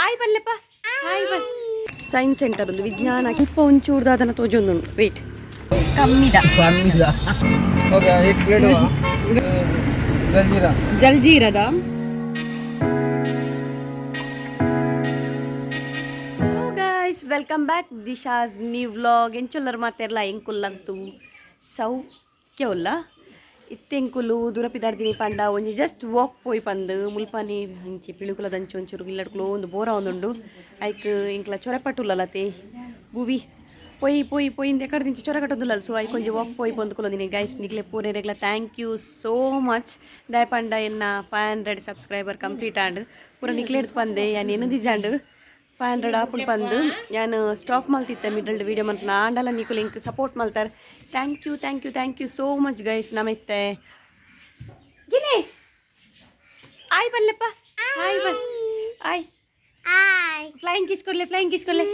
ಆಯ್ ಬನ್ಲೆಪ್ಪ, ಹಾಯ್ ಬನ್. Science centre ಒಂದು ವಿಜ್ಞಾನ ಸ್ವಲ್ಪ ಒಂಚೂರು ದಾದನ ತೋಜೊಂದುಂಡು. ವೆಯ್ಟ್, ಕಮ್ಮಿದ. हो गया, एक प्लेट हुआ jaljeera. ಜಲ್ಜೀರದ. Guys, welcome back Disha's new vlog. ಎಂಚೊಲ್ಲರ್ ಮಾತೆರ್ಲ? ಎಂಕುಲ್ಲಂತು ಸೌಖ್ಯ ಉಲ್ಲ. ಇತ್ತೆಂಕುಲು ದೂರಪಿದಾರ್ದಿನಿ ಪಂಡ ಒಂಜಿ ಜಸ್ಟ್ ವಾಕ್ ಪೋಯಿ ಪಂದ್. ಮುಲ್ಪನಿ ಇಂಚಿ ಪಿಳುಕುಲದಂಚಿ ಒಂಚೂರು ಇಲ್ಲಡ್ಕುಲು ಒಂದು ಬೋರ ಒಂದುಂಡು. ಐಕ್ ಇಂಕ್ಲ ಚೊರೆಪಟ್ಟುಲ್ಲಲತೆ ಭುವಿ ಪೊಯ್ ಪೊಯ್ ಪೊಯಿಂದ್ ಎಕಡ್ದಿಂಚಿ ಚೊರ ಕಟ್ಟೊಂದುಲ್ಲಲ್. ಸೊ ಐಕ್ ಒಂಜಿ ವಾಕ್ ಪೋಯಿ ಪಂದ್ ಗೈಸ್, ನಿಕ್ಲೆ ಪೂರೆರೆಗ್ಲ thank you so much. ದಾಯೆ ಪಂಡ ಎನ್ನ 500 ಸಬ್ಸ್ಕ್ರೈಬರ್ ಕಂಪ್ಲೀಟ್ ಆಂಡ್. ಪೂರ ನಿಕ್ಲೆಡ್ದ್ ಪಂದೆ ಯಾನ್ ಎನ್ನದಿಜಾಂಡ್ 500 ಆಪುಂಡು ಪಂದು. ಯಾನ್ ಸ್ಟಾಪ್ ಮಲ್ತಿತ್ತೆ ಮಿಡಲ್ ವೀಡಿಯೋ ಮಲ್ಪುನ. ಆಂಡಲ ನಿಕುಲು ಎಂಕ್ ಸಪೋರ್ಟ್ ಮಲ್ತಾರೆ. Thank you, thank you, thank you so much, guys. ನಮಿತ್ತೆ ಗಿನಿ ಆಯ್ ಬನ್ಲೆಪ್ಪ, ಹಾಯ್ ಬನ್, ಆಯ್. ಫ್ಲೈಯಿಂಗ್ ಕಿಸ್ ಕೊಡ್ಲೆ, ಫ್ಲೈಯಿಂಗ್ ಕಿಸ್ ಕೊಡ್ಲೆ.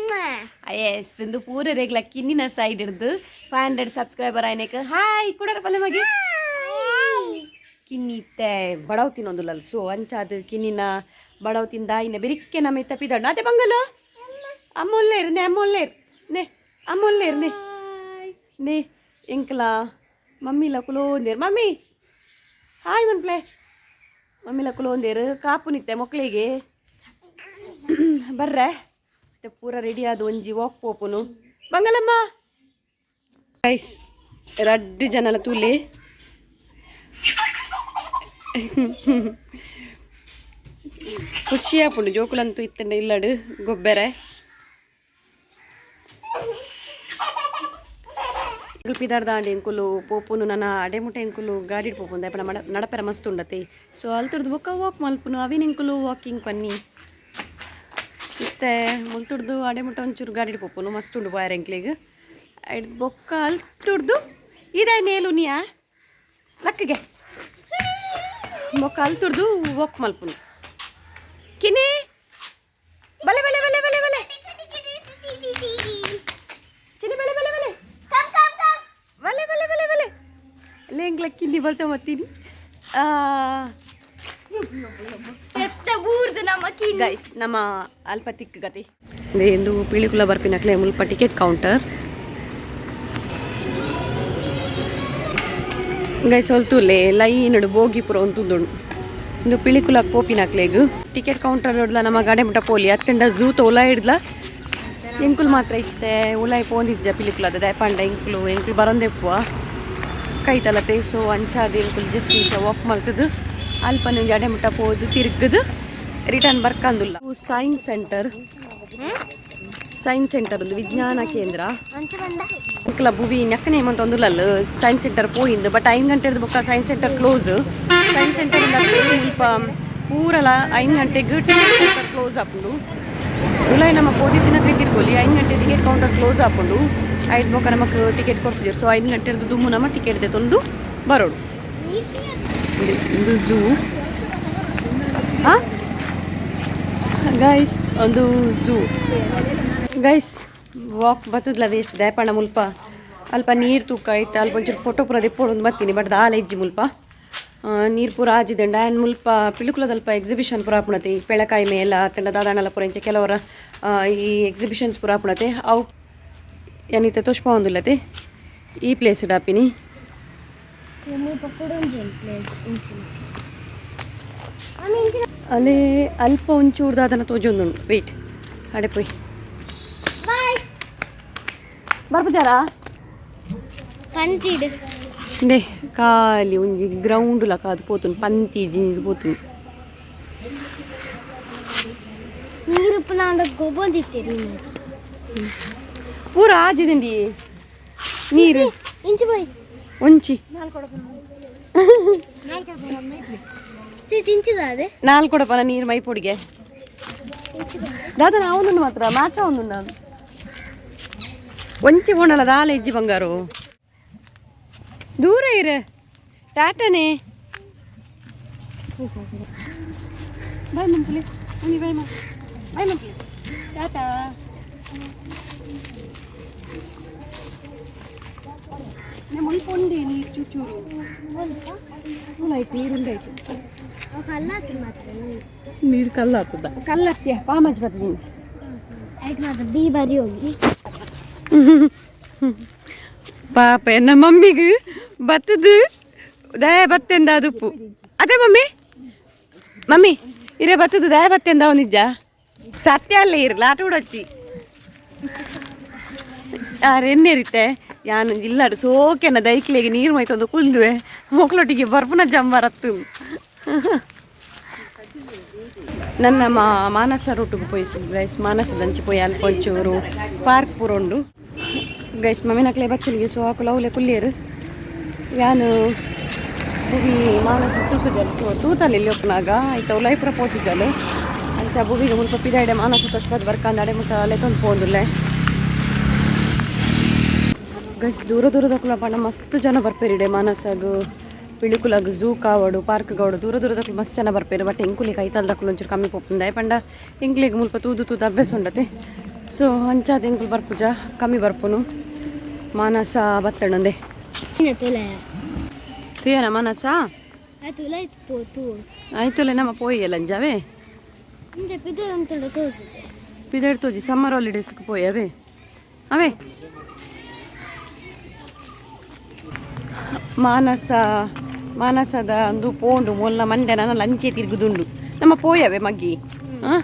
ಎಸ್, ಇಂದು ಪೂರ ರೇಗ್ಲ ಕಿನ್ನಿನ ಸೈಡ್ ಹಿಡ್ದು 500 ಸಬ್ಸ್ಕ್ರೈಬರ್ ಆಯ್ನೆಕ್ ಹಾಯ್ ಕುಡರ ಪಲ್ಲೆ ಮಗಿ. ಕಿನ್ನಿ ಇತ್ತೆ ಬಡವ್ ತಿನ್ನೊಂದುಲ್ಲಲ್. ಸೊ ಅಂಚಾದ ಕಿನ್ನಿನ ಬಡವ್ ತಿಂದ ಇನ್ನ ಬೆರಿಕ್ಕೆ ನಮ್ಮ ತಪ್ಪಿದಣ್ಣ ಅದೇ ಬಂಗಲು. ಅಮ್ಮ ಒಲ್ಲೇರು ನೇ, ಅಮ್ಮ ಒಲ್ಲೇರು ನೇ, ಅಮ್ಮ ಒಲ್ಲೇರು ನೇ ನೇ. ಎಂಕ್ಲ ಮಮ್ಮಿಲ ಕುಲೋಂದೇರು. ಮಮ್ಮಿ ಹಾಯ್ ಮನ್ಪ್ಲೆ. ಮಮ್ಮಿಲ ಕುಲೋಂದೇರು ಕಾಪು ನಿತ್ತೆ ಮಕ್ಕಳಿಗೆ ಬರ್ರೆ. ಮತ್ತೆ ಪೂರ ರೆಡಿ ಆದ ಒಂಜಿ ವಾಕ್ ಪೋಪುನು. ಬಂಗಲಮ್ಮ. ಗೈಸ್, ರಡ್ಡು ಜನಲ ತೂಲೆ. ಖುಷಿ ಆಪುಂಡು ಜೋಕುಲಂತೂ ಇತ್ತಂಡ ಇಲ್ಲಡು ಗೊಬ್ಬೆರೆ. ಪಿದಾರ್ದಾಂಡ ಎಂಕುಲು ಪೋಪುನು. ನನ್ನ ಅಡೆ ಮುಟ್ಟ ಎಂಕುಲು ಗಾಡಿ ಪೋಪುನು. ದಾಯೆ ಪಂಡ ನಡಪೆರ ಮಸ್ತ್ ಉಂಡತೆ. ಸೊ ಅಲ್ತುರ್ದು ಬೊಕ್ಕ ವಾಕ್ ಮಲ್ಪುನು. ಅವಿನ ಎಂಕುಲು ವಾಕಿಂಗ್ ಪನ್ನಿ. ಇತ್ತೆ ಮುಲ್ತುರ್ದು ಅಡೆ ಮುಟ್ಟ ಒಂಚೂರು ಗಾಡಿ ಪೋಪುನು. ಮಸ್ತ್ ಉಂಡು ಬಾಯರ್ ಎಂಕ್ಲೆಗ್. ಐಡ್ ಬೊಕ್ಕ ಅಲ್ತುರ್ದು ಇದೇ ನೇಲು ನಿಯಾ ಲಕ್ಕಿಗೆ. ಬೊಕ್ಕ ಅಲ್ತುರ್ದು ವಾಕ್ ಮಲ್ಪುನು. ಕಿನಿ ಬಲೆ ಬಲೆ ಬಲೆ ಬಲೆ ಬಲೆ ಚಿನಿ ಬಲೆ ಬಲೆ ಬಲೆ ಬಲೆ ಬಲೆ ಬಲೆ ಬಲೆ ಲೇಂಗ್ಲ ಕಿನ್ನಿ ಬಲ್ತ ಮತ್ತೀನಿ. ಗೈಸ್, ನಮ್ಮ ಅಲ್ಪ ತಿಕ್ ಗತಿ ಎಂದು ಪಿಳಿಕುಲ ಬರ್ಪಿನಕ್ಲೆ ಮುಲ್ಪ ಟಿಕೆಟ್ ಕೌಂಟರ್. ಗೈಸ್, ಒಲ್ತುಲೆ ಲೈನ್ ಬೋಗಿ ಪೂರ ಒಂತುಂದುಂಡು. ಇಂದು ಪಿಳಿಕುಲ ಪೋಪಿನಕ್ಲೆಗ್ ಟಿಕೆಟ್ ಕೌಂಟರ್ ಹಿಡ್ಲ ನಮ್ಮ ಗಾಡಿ ಮುಟ್ಟ ಪೋಲಿ ಅತ್ತಂಡ ಝೂ ತೋಲ ಹಿಡ್ಲ. ಎಂಕುಲು ಮಾತ್ರ ಇತ್ತೆ ಉಲಾಯಿ ಪೋಂದಿಜ್ಜ ಪಿಲಿಕುಲದ. ದಾಯೆ ಎಂಕುಲು ಎಂಕುಲು ಬರೊಂದೆಪ್ಪುವ ಕೈತಲತೆ. ಸೊ ಅಂಚಾದ ಎಂಕುಲು ಜಸ್ಟ್ ಇಂಚ ವಾಕ್ ಮಲ್ತದು ಅಲ್ಪ ಒಂಜಿ ಅಡೆ ಮುಟ್ಟ ಪೋದು ತಿರ್ಗದು ರಿಟರ್ನ್ ಬರ್ಕಂದುಲ್ಲ. ಸೈನ್ಸ್ ಸೆಂಟರ್, ಸೈನ್ಸ್ ಸೆಂಟರ್ ಒಂದು ವಿಜ್ಞಾನ ಕೇಂದ್ರ. ಎಂಕಲ ಭುವಿ ನೆಕ್ಕನೆ ಒಂದುಲ್ಲಲ್ಲ ಸೈನ್ಸ್ ಸೆಂಟರ್ ಪೋಯಿಂದು. ಬಟ್ 5 ಗಂಟೆದ ಬೊಕ್ಕ science centre close. Science centre ಮುಲ್ಪ ಪೂರಲ 5 ಗಂಟೆಗೆ ಟಿಕೆಟ್ ಕೌಂಟರ್ ಕ್ಲೋಸ್ ಆಪುಂಡು. ಉಲಾಯಿ ನಮ್ಮ ಪೋದಿತ್ತಿನಕ್ಲೆ ತಿರ್ಗೋಲಿ. 5 ಗಂಟೆ ಟಿಕೆಟ್ ಕೌಂಟರ್ ಕ್ಲೋಸ್ ಆಪುಂಡು. ಐದು ಬೊಕ್ಕ ನಮಕ್ ಟಿಕೆಟ್ ಕೊರ್ಪುಜೆರ್. ಸೊ 5 ಗಂಟೆರ್ದು ದುಮ್ಮು ನಮ್ಮ ಟಿಕೆಟ್ ದೆತೊಂದು ಬರೋಡು. ಒಂದು ಝೂ. ಹಾಂ ಗೈಸ್, ಒಂದು ಝೂ. ಗೈಸ್, ವಾಕ್ ಬತ್ತದ್ಲ ವೇಸ್ಟ್. ದಾಯೆ ಮುಲ್ಪ ಅಲ್ಪ ನೀರು ತೂಕ ಐತೆ. ಅಲ್ಪ ಒಂಚೂರು ಫೋಟೋ ಪೂರ ದೆಪ್ಪೊಡು ಬತ್ತೀನಿ. ಬಟ್ ದಾಲ ಇಜ್ಜಿ ಮುಲ್ಪ. ನೀರು ಪೂರ ಆಜಿದಂಡ. ಆ್ಯಂಡ್ ಮುಲ್ಪ ಪಿಲುಕುಲದಲ್ಪ ಎಕ್ಸಿಬಿಷನ್ ಪೂರ ಆಪುಣತೆ. ಈ ಪೆಳಕಾಯಿ ಮೇಲ ಅತ್ತಂಡ ದಾದಾಣಲ ಪೂರ ಇಂಚ ಕೆಲವರ ಈ ಎಕ್ಸಿಬಿಷನ್ಸ್ ಪೂರ ಆಪುಣತೆ. ಅವು ಏನಿತ್ತೆ ತೋಷ್ಪ ಒಂದುಲ್ಲತೆ. ಈ ಪ್ಲೇಸ್ ಡಾಪಿನಿ. ಅಲ್ಲಿ ಅಲ್ಪ ಒಂಚೂರು ದಾದನ ತೋಜೊಂದುಂಡು. ವೆಯ್ಟ್, ಅಡೆ ಪೋಯ್ ಬರ್ಪುಜಾರಾ? ಪಂತಿಡ್. ನೇ ಖಾಲಿ ಒಂಜಿ ಗ್ರೌಂಡ್ ಲಕ ಅದು ಪೋತುಂಡು. ಪಂತಿ ಜಿಂಜಿ ಪೋತುಂಡು. ನೀರು ಉಪ್ಪುನಾಂಡ ಗೊಬ್ಬೊಂದಿತ್ತೆರ್. ಪೂರ ಆಜಿದಂಡಿ ನೀರು. ಇಂಚಿ ಪೋಯ್. ಒಂಚಿ. ಇಂಚಿದಾದೆ. ನಾಲ್ ಕೊಡಪನ ನೀರು ಮೈ ಪೊಡಿಗೆ. ದಾದ ಒಂದುಂಡು ಮಾತ್ರ ಮಾಚ ಒಂದುಂಡು. ಒಂಚಿ ಬೋಂಡಲ ದಾಲ ಇಜ್ಜಿ ಬಂಗಾರು. ದೂರ ಇರ ಟಾಟನೆ. ಬಾಯ್ ಮಂಪುಲೆ, ಒಂಜಿ ಬಾಯ್ ಮಾ, ಬಾಯ್ ಮಂಪುಲೆ, ಟಾಟಾ. ಮುಲ್ಪ ಉಂಡೆ ನೀರು ಚೂಚೂರು. ಆಯ್ತು, ನೀರುಂಡಾಯ್ತು. ಕಲ್ಲಾತು ಮಾತ್ರ. ನೀರು ಕಲ್ಲಾತದ, ಕಲ್ಲತ್ತಿಯ ಪಾಮಜ್ ಬರ್ತದೆ. ಆಯ್ತು ಮಾತ್ರ ಬಿ ಬಾರಿ ಹೋಗಿ. ಪಾಪ, ಎನ್ನ ಮಮ್ಮಿಗೆ ಬತ್ತದು ದಯ ಬತ್ತೆಂದ ಅದುಪ್ಪು ಅದೇ. ಮಮ್ಮಿ, ಮಮ್ಮಿ, ಇರೇ ಬತ್ತದು ದಯ ಬತ್ತೆಂದ ಅವನಿಜ್ಜ ಸತ್ಯ ಅಲ್ಲ ಇರಲ್ಲ ಆಟ ಉಡಚ್ಚಿ ಆರ್ ಎನ್ನೆರಿತೆ ಯಾನು ಇಲ್ಲಾಡು ಸೋಕೆನ ದೈಕ್ಲೆಗೆ ನೀರು ಮೈತೊಂದು ಕುಲ್ದುವೆ ಮೊಕ್ಲೊಟ್ಟಿಗೆ ಬರ್ಪುನ ಜಂಬರತ್ತು. ನನ್ನ ಮಾನಸ ರೂಟುಗೆ ಪೋಯಿಸು ಗೈಸ್. ಮಾನಸದಂಚಿ ಪೋಯಿ ಅಲ್ಪ ಒಂಚೂರು ಪಾರ್ಕ್ ಪೂರ ಉಂಡು ಗೈಸ್. ಮಮ್ಮಿನಕ್ಲೆ ಬತ್ತಿಲಿಗೆ, ಸೊ ಆಕುಲು ಅವಲೆ ಕುಲ್ಲೇರು. ಯಾನು ಬುವಿ ಮಾನಸ ತೂತುಜಲ್, ಸೊ ತೂತಲ್ಲಿ ಇಲ್ಲಿ ಒಪ್ಪನಾಗ ಐತ ಉಲೈಪುರ ಪೋತುಜಲ್. ಅಂಚ ಬುವಿಗೆ ಮುಲ್ಪ ಪಿದಾಯ್ಡೆ ಮಾನಸ ತೋಷ್ಪದ್ ಬರ್ಕಂದ ಅಡೆ ಮುಟ್ಟ ಲೆತ್ತೊಂದು ಪೋಂದುಲ್ಲೆ ಗೈಸ್. ದೂರ ದೂರದಕ್ಕುಲ ಪಂಡ ಮಸ್ತ್ ಜನ ಬರ್ಪೇರಿಡೆ ಮಾನಸಗ್, ಪಿಳಿಕುಲಗ್, ಝೂ ಕಾವಡು, ಪಾರ್ಕ್ ಕಾವಡು. ದೂರ ದೂರದಕ್ಕುಲು ಮಸ್ತ್ ಜನ ಬರ್ಪೇರು. ಬಟ್ ಎಂಕುಲಿಗೆ ಕೈತಲ್ದಕ್ಕುಲು ಒಂಚೂರು ಕಮ್ಮಿ ಪೋಪುಂದಾಯ ಪಂಡ ಎಂಕ್ಲೆಗ್ ಮುಲ್ಪ ತೂದು ತೂದು ಅಭ್ಯಾಸ ಉಂಡತೆ. ಸೊ ಅಂಚಾದ ಎಂಕುಲು ಬರ್ಪುಜ, ಕಮ್ಮಿ ಬರ್ಪುನು. ಮಾನಸ ಬತ್ತಣಂದೆ. ತುಲೆ. ತುಯನ ಮಾನಸ. ತುಲೆ ಪೋತು. ಆಯ್ತುಲೆ, ನಮ್ಮ ಪೋಯಿ ಲಂಜಾವೆ. ಇಂಚ ಪಿದೆ ಉಂಟು ತೋಜುಜೆ. ಪಿದೆಡ್ ತೋಜಿ, ಸಮ್ಮರ್ ಹಾಲಿಡೇಸ್ಗೆ ಪೋಯಿ ಅವೇ ಅವೇ. ಮಾನಸ, ಮಾನಸದ ಒಂದು ಪೋಂಡು ಮೊಲ್ಲ ಮಂಡೆ ನನ್ನ ಲಂಚೆ ತಿರುಗುದುಂಡು. ನಮ್ಮ ಪೋಯವೆ ಮಗ್ಗಿ, ಹಾಂ,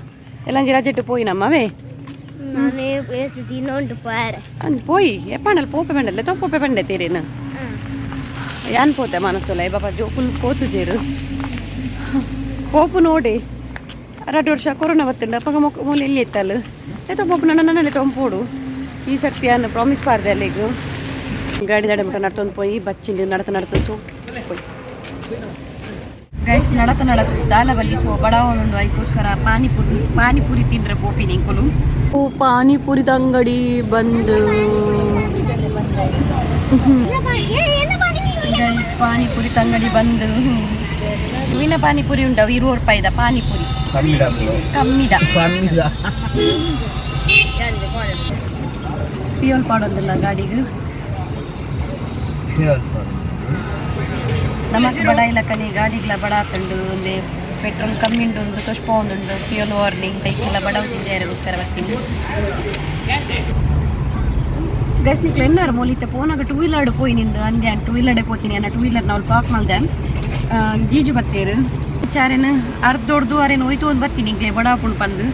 ಎಲ್ಲಂಜಿ ರಜೆಟ್ಟು ಪೋಯಿ ನಮ್ಮವೇ. ನಾನೇ ಏತು ದಿನ ಉಂಟು ಪಾರೆ. ಅಂದ್ ಪೋಯಿ ಎಪ್ಪಾಂಡಲ್ ಪೋಪೆ ಬಂಡಲ್ಲ ತೋ ಪೋಪೆ ಬಂಡೆ ತೀರೇನು. ಯಾನ್ ಪೋತೆ ಮಾನಸೋಲ ಬಾಬಾ ಜೋಕುಲ್ ಪೋತುಜೇರು. ಪೋಪು ನೋಡಿ 2 ವರ್ಷ ಕೊರೋನಾ ಬತ್ತುಂಡು. ಅಪ್ಪಗ ಮೊಕ್ಕ ಮೂಲೆ ಎಲ್ಲಿ ಎತ್ತಲ್ಲ ಏತೋ ಪೋಪು ನನ್ನ ನನ್ನಲ್ಲಿ ತೊಂಪೋಡು. ಈ ಸರ್ತಿ ಯಾನ್ ಪ್ರಾಮಿಸ್ ಪಾಡ್ದೆ. ಅಲ್ಲಿಗೂ ಗಾಡಿ ದಡೆ ಮುಟ್ಟ ನಡ್ತೊಂದು ಪೋಯಿ ಬಚ್ಚಿಂಡು ನಡತ ನಡತ. ಸೊ ಪೋಯಿ ಗೈಸ್, ನಡತ ನಡತ ದಾಲ ಬಲ್ಲಿ. ಸೊ ಬಡವನುಂಡು, ಐಕೋಸ್ಕರ ಪಾನಿಪುರಿ, ಪಾನಿಪುರಿ ತಿಂಡ್ರೆ ಪೋಪಿ ನಿಂಕುಲು. ಓ, ಪಾನಿಪುರಿದ ಅಂಗಡಿ ಬಂದು ಗೈಸ್, ಪಾನಿಪುರಿ ತಂಗಡಿ ಬಂದು. ಮೀನ ಪಾನಿಪುರಿ ಉಂಡವು, 20 ರೂಪಾಯಿದ ಪಾನಿಪುರಿ. ಕಮ್ಮಿದ. ಕಮ್ಮಿದ. ಫ್ಯೂಯಲ್ ಪಾಡೊಂದಿಲ್ಲ ಗಾಡಿಗೆ. ನಮಕ್ ಬಡ ಇಲ್ಲಕನಿ ಗಾಡಿಗ್ಲ ಬಡ ಆತುಂಡು. ಒಂದೇ ಪೆಟ್ರೋಲ್ ಕಮ್ಮಿ ಉಂಡು, ಒಂದು ತೊಷ್ಪ ಒಂದುಂಡು. ಫ್ಯೂಯಲ್ ವಾರ್ನಿಂಗ್ ಬೈಕೆಲ್ಲ ಬಡ ಗೋಸ್ಕರ ಬರ್ತೀನಿ ಗೈಸ್. ನಿಕ್ಲು ಎನ್ನಾರು ಮೋಲಿತ್ತೆ ಪೋನಾಗ ಟೂ ವೀಲರ್ ಪೋಯಿ ನಿಂದು ಅಂದೆ. ಟೂ ವೀಲರ್ಡೆ ಪೋತೀನಿ ಅನ್ನ. ಟೂ ವೀಲರ್ ನಾವು ಪಾರ್ಕ್ ಮಲ್ದೆ. ಜೀಜು ಬತ್ತೇರು ಚಾರೇನು ಅರ್ಧೊಡ್ದು ಅರೇನು ಹೋಯ್ತು ಒಂದು ಬರ್ತೀನಿ ಇಂಕ್ಲೆ ಬಡ ಪುಂಡು ಪಂದು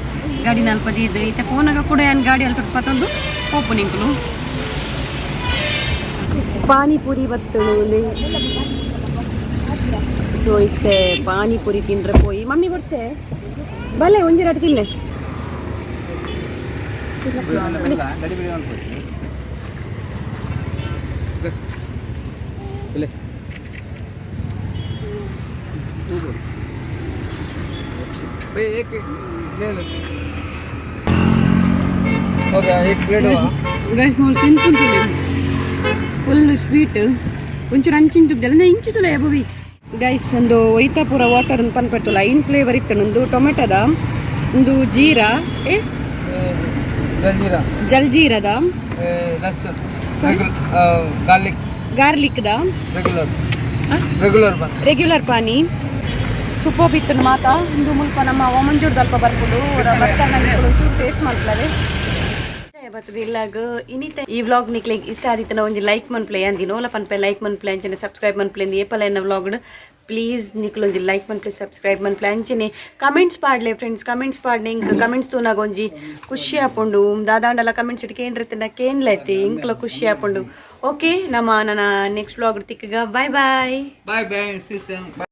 ಗಾಡಿ ನಲ್ಪ ದೀದು. ಇತ್ತೆ ಪೋನಾಗ ಕೂಡ ಏನು ಗಾಡಿ ಅಲ್ಲಿ ಪತ್ತೊಂದು ಪೋಪು ನಿಂಕುಲು. ಪಾನಿಪುರಿ ಬತ್ತಳು. ಸೊ ಇತ್ತೆ ಪಾನಿಪುರಿ ತಿಂದ್ರೆ ಪೋಯಿ. ಮಮ್ಮಿ ಕೊರ್ಚೆ ಬಲ್ಲೆ, ಒಂಜಿ ರಟ್ ತಿನ್ಲೆ. ले एक ले लो, हो गया, एक प्लेट हुआ. ಗೈಸ್, ಮೂರು ತಿನ್ಕೊಂತುಲೆ. ಫುಲ್ ಸ್ವೀಟ್, ಒಂಚೂರು ಅಂಚಿನ ತುಪ್ಪದಲ್ಲ ಇಂಚಿ ತುಲೆ ಬುವಿ. ಗೈಸ್, ಒಂದು ಒಯ್ತಾಪುರ ವಾಟರ್ ಒಂದು ಪನ್ಪೆರ್ತುಲ್ಲ, ಐನ್ ಫ್ಲೇವರ್ ಇತ್ತು. ಒಂದು ಟೊಮೆಟೊದ, ಒಂದು ಜೀರಾ ಏ. ಜಲ್ಜೀರಾ. ಜಲ್ಜೀರದ. लहसुन, गार्लिक. ಗಾರ್ಲಿಕ್ದ. रेगुलर रेगुलर बन. ರೆಗ್ಯುಲರ್ ಪಾನಿ ಸೂಪರ್ ಇತ್ತು ಮಾತಾ. ಒಂದು ಮುಲ್ಪ ನಮ್ಮ ವಾಮಂಜೂರ್ದ ಅಲ್ಪ ಬರ್ಪುಂಡು ಒಂಚೂರು ಟೇಸ್ಟ್ ಮಾಡ್ತಾರೆ ಬರ್ತದೆ ಇಲ್ಲಾಗ. ಇನ್ನಿತ ಈ ವ್ಲಾಗ್ ನಿಕ್ಲೆಗ್ ಇಷ್ಟ ಆದಿತ್ತನ ಒಂಜಿ ಲೈಕ್ ಮನ್ಪ್ಲೆ ಅಂದಿನ ಓಲ ಪನ್ಪೆ. ಲೈಕ್ ಮನ್ಪ್ಲೆ, ಅಂಚನೆ ಸಬ್ಸ್ಕ್ರೈಬ್ ಮನ್ಪ್ಲೆ. ಏಪಲ ಎನ್ನ ವ್ಲಾಗ್ ಪ್ಲೀಸ್ ನಿಕ್ಲೊಂಜಿ ಲೈಕ್ ಮನ್ಪ್ಲೆ, ಸಬ್ಸ್ಕ್ರೈಬ್ ಮನ್ಪ್ಲೆ, ಅಂಚನೆ ಕಮೆಂಟ್ಸ್ ಪಾಡ್ಲೆ ಫ್ರೆಂಡ್ಸ್. ಕಮೆಂಟ್ಸ್ ಪಾಡ್ಲೆ, ಇಂಕ್ ಕಮೆಂಟ್ಸ್ ತೂನಾಗ ಒಂಜಿ ಖುಷಿ ಆಪುಂಡು. ದಾದಾಂಡಲ ಕಮೆಂಟ್ಸ್ ಇಟ್ಟು ಕೇಂದ್ರತಿನ ಕೇನ್ಲೈತಿ, ಇಂಕ್ಲ ಖುಷಿ ಆಪುಂಡು. ಓಕೆ, ನಮ್ಮ ನನ್ನ ನೆಕ್ಸ್ಟ್ ವ್ಲಾಗ್ ತಿಕ್ಕಗ. Bye bye. Bye bye, system.